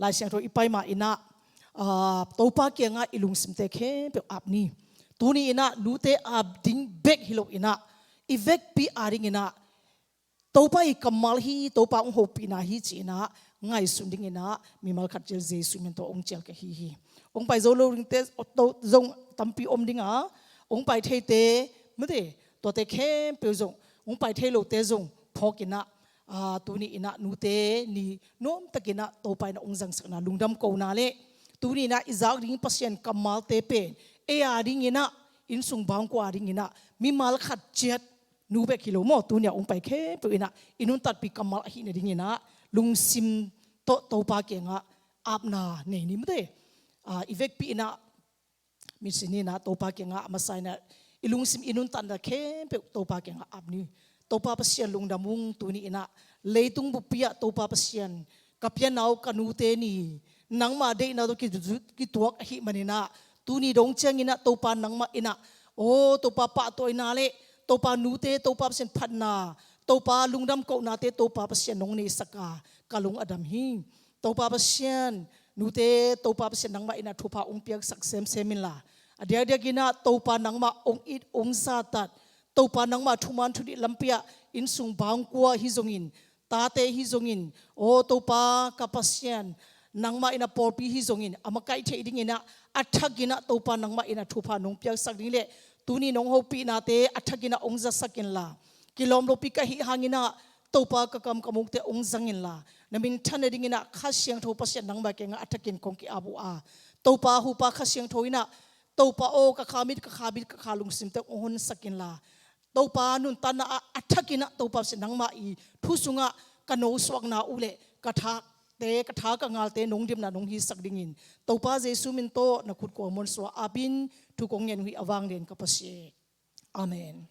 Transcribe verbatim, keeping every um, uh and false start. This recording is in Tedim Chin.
Lai Siangtho i pai ma in ah, ah, Topa kiangah i lungsimte khempeuh ap ni. Tuni in ah nute ap ding bek hi lo in ah, i vekpi a ding in ah, Topa i kammal hi, Topa hong hopihna hi ci in ah ngaihsun ding in ah mimal khat ciat Jesu min tawh hong cial ka hi hi. Hong pai zo lo dingte zong tampi om ding a, hong pai theite, mate, tuate khempeuh zong, hong pai thei lote zong phawk in ah, ah, tuni in ah nute ni nuamtak in ah Topa in ah hong zangsakna lungdam kohna le tuni in ah i zak ding Pasian kammalte pen ei a ding in ah, innsung bangkua a ding in ah mimal khat ciat nu bek hi lo maw, tuni ah hong pai khempeuh in ah i nuntakpih kammal ahih nading in ah lungsim tawh Topa kiangah apna nei ni, mate. Ah, i vekpi in ah mitsi ni in ah Topa kiangah a masa in ah i lungsim i nuntakna khempeuh Topa kiangah ap ni. Topa Pasian lungdam ung, tuni in ah leitung buppi ah Topa Pasian, ka pianna uh ka nute ni, nangma deihna tawh kitu-, kituak ahih man in ah, tuni dong ciang in ah Topa nangmah in ah, aw Topa pahtawina le Topa nute Topa Pasian phatna, Topa lungdam kohnate Topa Pasian nong neisak a, ka lung a dam hi. Topa Pasian, nute Topa Pasian nangmah in ah thupha hong piaksak semsem inla, a diakdiak in ah Topa nangmah hong it hong zahtak, Topa nangmah thuman thudih lampi ah innsung bangkua hi zongin, tate hi zongin, aw Topa ka Pasian, nangmah in ah pawlpi hi zongin a makaih theih ding in ah, a thak in ah Topa nangmah in ah thupha nong piaksak ding le tuni nong hopihnate a thak in ah hong zasak inla, kilawm lopi ka hih hang in ah Topa ka kam ka mukte hong zang inla, na minthan nading in ah Kha Siangtho Pasian nangmah kiangah a thak in kong ki-ap uh a, Topa Hupa Kha Siangtho in ah, Topa aw, ka kha mit, ka kha bit, ka kha lungsimte hong honsak inla, Topa nuntakna ah a thak in ah Topa Pasian nangmah i thu sungah ka nosuakna uh le ka thate, ka tha ka ngalte nong dimna nong hisak dingin, Topa Jesu min tawh na khut kuang muan sua ap in thu kong ngen uh hi, a vanglian ka Pasian. Amen.